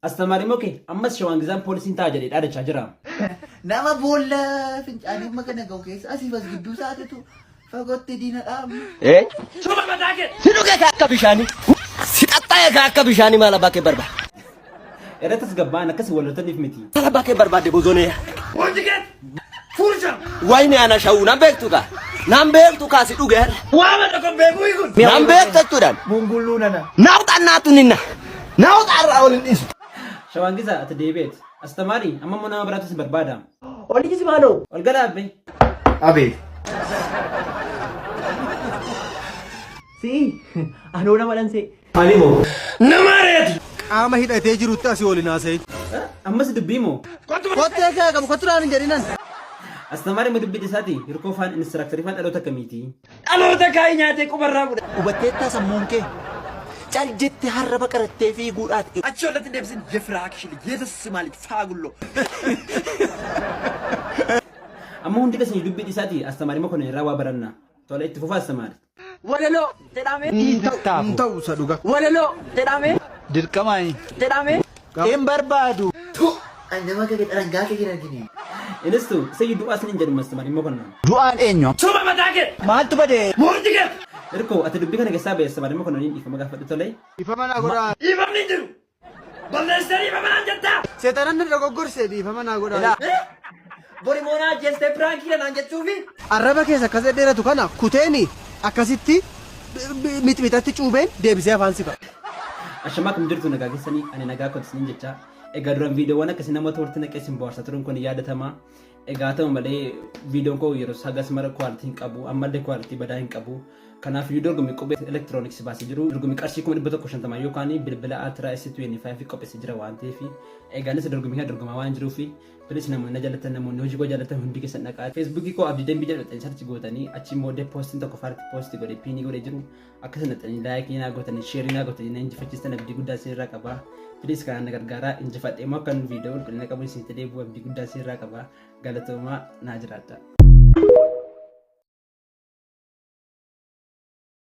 Astamaarii Moke ammas Shawaan Gizaan poolisiin ta'a jedhee dhaadachaa jira. Nama boolla fincaanii amma kana ga'u keessa asiif as gidduu isaatitu fagootti diina dhaabna. Suma mataa kee. Si dhuge ka akka bishaanii. Si xaxxaa'e ka akka bishaanii maal abbaa kee barbaade. Irra tasgabbaa'an akkasii wal loltaniif miti. Maal abbaa kee barbaadde bozonee. Wanti kee fuulcha. Wayni ana shawuu nan beektu kaa. Nan beektu kaa si dhuge har'a. Waama tokko beekuu kun. Nan beektu jechuudhaan. Mungulluu nana. Naawxannaatu ninna. Naawxaa irraa ol hin dhiisu. Shawaan Gizaa ati deebi'eet. Astamaarii amma immoo nama biraatu si barbaada. Olii si maaloo. Ol galaa abbe. Abeet. Si'i anoo nama dhansee. Ani moo. Nama reeti. Qaama hidhatee jirutti asii ol hin haasa'in. Ammas dubbii moo? Kottee kee qabu kottu naan hin jedhinan. Astamaarii immoo dubbii dhisaati hirkoo faan inistiraaktarii faan dhaloota akkamiiti? Dhaloota kaayii nyaatee qubarraa fudha. Hubatteettaa sammuun kee cal jette harraba qarattee fiiguudhaati. Achi ollatti hin deebisin yefiraakshili yeesas maali faagulloo. Amma hundi keessan dubbii dhisaati astamaarii mokonnin irraa waa baranna. Tole itti fufaa astamaarii. Walaloo jedhame. Hin ta'u isa dhuga. Walaloo jedhame. Dirqamaa Jedhame. Hin barbaadu. Ani nama kee dhangaa kee hin argine. Inistu isa du'aa isiniin jedhu astamaarii mokonnin. Du'aan eenyu? Suma mataa kee. Maaltu bade? Murti kee. Hirkoo ati dubbii kana keessaa ba'e astamaarii mokonnin dhiifama gaafadhu tole. Dhiifama naa godhaa. Dhiifamni hin jiru. Balleessitee dhiifama naan jettaa. Seexanaan na dogoggorse dhiifama naa godhaa. Bori moonaa ajjeestee piraankii naan jechuufi. Arraba keessa akkas dhedheeratu kana kuteeni akkasitti mixmixatti cuubeen deebisee afaan si ka'a. Ashamaa akkam jirtu nagaa keessanii ani nagaa kooti isiniin jecha. Egaa duraan viidiyoowwan akkasii namoota walitti naqee isin bohaarsaa turuun kun yaadatama. Egaa haa ta'u malee viidiyoon koo yeroo hagas mara kwaalitii hin qabu ammallee kwaalitii badaa hin qabu. Kanaaf iyyuu dorgommii qubee elektirooniksii baasee jiru dorgommii qarshii 150,000 yookaan bilbila Ultra S25 qopheessee jira waan ta'eef egaa innis dorgommii kana dorgomaa waan jiruuf please namoonni na jaallattan namoonni hojii koo jaallattan hundi keessan dhaqaa Feesbuukii koo Abdii Dambii jedhu dhaqxanii sarchi gootanii achi immoo poostiin tokko faarti poostii godhee piinii godhee jiru akka isin dhaqxanii laayikii naa gootanii sheerii naa gootanii na injifachiistan abdii guddaa isin irraa qaba. Please kanaan na gargaaraa injifadhee immoo akkan viidiyoo qulqullina qabu isinitti deebi'u abdii guddaa isin irraa qaba. Galatoomaa naa jiraadha.